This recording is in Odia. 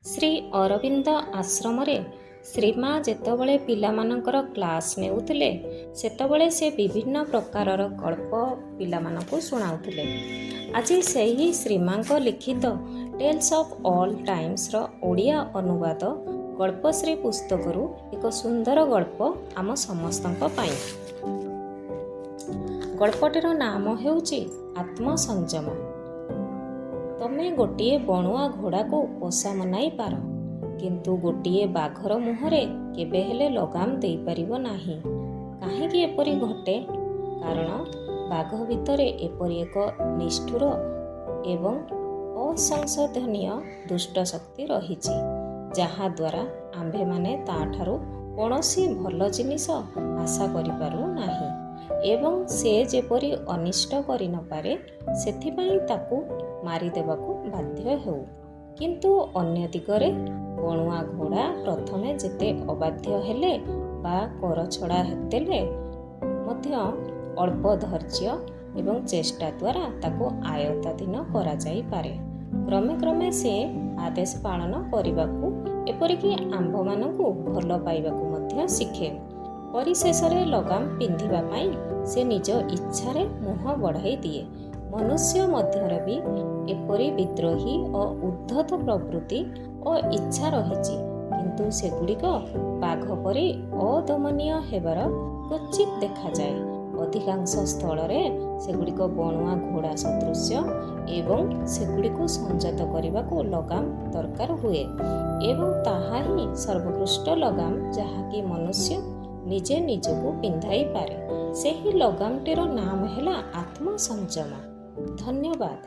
ଶ୍ରୀ ଅରବିନ୍ଦ ଆଶ୍ରମରେ ଶ୍ରୀମା ଯେତେବେଳେ ପିଲାମାନଙ୍କର କ୍ଲାସ୍ ନେଉଥିଲେ, ସେତେବେଳେ ସେ ବିଭିନ୍ନ ପ୍ରକାରର ଗଳ୍ପ ପିଲାମାନଙ୍କୁ ଶୁଣାଉଥିଲେ। ଆଜି ସେହି ଶ୍ରୀମାଙ୍କ ଲିଖିତ ଟେଲ୍ସ ଅଫ୍ ଅଲ୍ ଟାଇମ୍ସର ଓଡ଼ିଆ ଅନୁବାଦ ଗଳ୍ପଶ୍ରୀ ପୁସ୍ତକରୁ ଏକ ସୁନ୍ଦର ଗଳ୍ପ ଆମ ସମସ୍ତଙ୍କ ପାଇଁ। ଗଳ୍ପଟିର ନାମ ହେଉଛି ଆତ୍ମସଂଯମ। ତମେ ଗୋଟିଏ ବଣୁଆ ଘୋଡ଼ାକୁ ପୋଷା ମନାଇ ପାର, କିନ୍ତୁ ଗୋଟିଏ ବାଘର ମୁହଁରେ କେବେ ହେଲେ ଲଗାମ ଦେଇପାରିବ ନାହିଁ। କାହିଁକି ଏପରି ଘଟେ? କାରଣ ବାଘ ଭିତରେ ଏପରି ଏକ ନିଷ୍ଠୁର ଏବଂ ଅସଂଶୋଧନୀୟ ଦୁଷ୍ଟ ଶକ୍ତି ରହିଛି, ଯାହାଦ୍ୱାରା ଆମ୍ଭେମାନେ ତା'ଠାରୁ କୌଣସି ଭଲ ଜିନିଷ ଆଶା କରିପାରୁ ନାହିଁ ଏବଂ ସେ ଯେପରି ଅନିଷ୍ଟ କରିନପାରେ, ସେଥିପାଇଁ ତାକୁ ମାରିଦେବାକୁ ବାଧ୍ୟ ହେଉ। କିନ୍ତୁ ଅନ୍ୟ ଦିଗରେ ବଣୁଆ ଘୋଡ଼ା ପ୍ରଥମେ ଯେତେ ଅବାଧ୍ୟ ହେଲେ ବା କରଛଡ଼ା ଦେଲେ ମଧ୍ୟ ଅଳ୍ପ ଧୈର୍ଯ୍ୟ ଏବଂ ଚେଷ୍ଟା ଦ୍ୱାରା ତାକୁ ଆୟତ୍ତାଧୀନ କରାଯାଇପାରେ। କ୍ରମେ କ୍ରମେ ସେ ଆଦେଶ ପାଳନ କରିବାକୁ, ଏପରିକି ଆମ୍ଭମାନଙ୍କୁ ଭଲ ପାଇବାକୁ ମଧ୍ୟ ଶିଖେ। ପରିଶେଷରେ ଲଗାମ ପିନ୍ଧିବା ପାଇଁ ସେ ନିଜ ଇଚ୍ଛାରେ ମୁହଁ ବଢ଼ାଇ ଦିଏ। ମନୁଷ୍ୟ ମଧ୍ୟରେ ବି ଏପରି ବିଦ୍ରୋହୀ ଓ ଉଦ୍ଧତ ପ୍ରବୃତ୍ତି ଓ ଇଚ୍ଛା ରହିଛି, କିନ୍ତୁ ସେଗୁଡ଼ିକ ବାଘ ପରି ଅଦମନୀୟ ହେବାର କ୍ୱଚିତ୍ ଦେଖାଯାଏ। ଅଧିକାଂଶ ସ୍ଥଳରେ ସେଗୁଡ଼ିକ ବଣୁଆ ଘୋଡ଼ା ସଦୃଶ୍ୟ ଏବଂ ସେଗୁଡ଼ିକୁ ସଂଯତ କରିବାକୁ ଲଗାମ ଦରକାର ହୁଏ ଏବଂ ତାହା ହିଁ ସର୍ବୋତ୍କୃଷ୍ଟ ଲଗାମ, ଯାହାକି ମନୁଷ୍ୟ ନିଜେ ନିଜକୁ ପିନ୍ଧାଇପାରେ। ସେହି ଲଗାମଟିର ନାମ ହେଲା ଆତ୍ମସଂଯମ। ଧନ୍ୟବାଦ।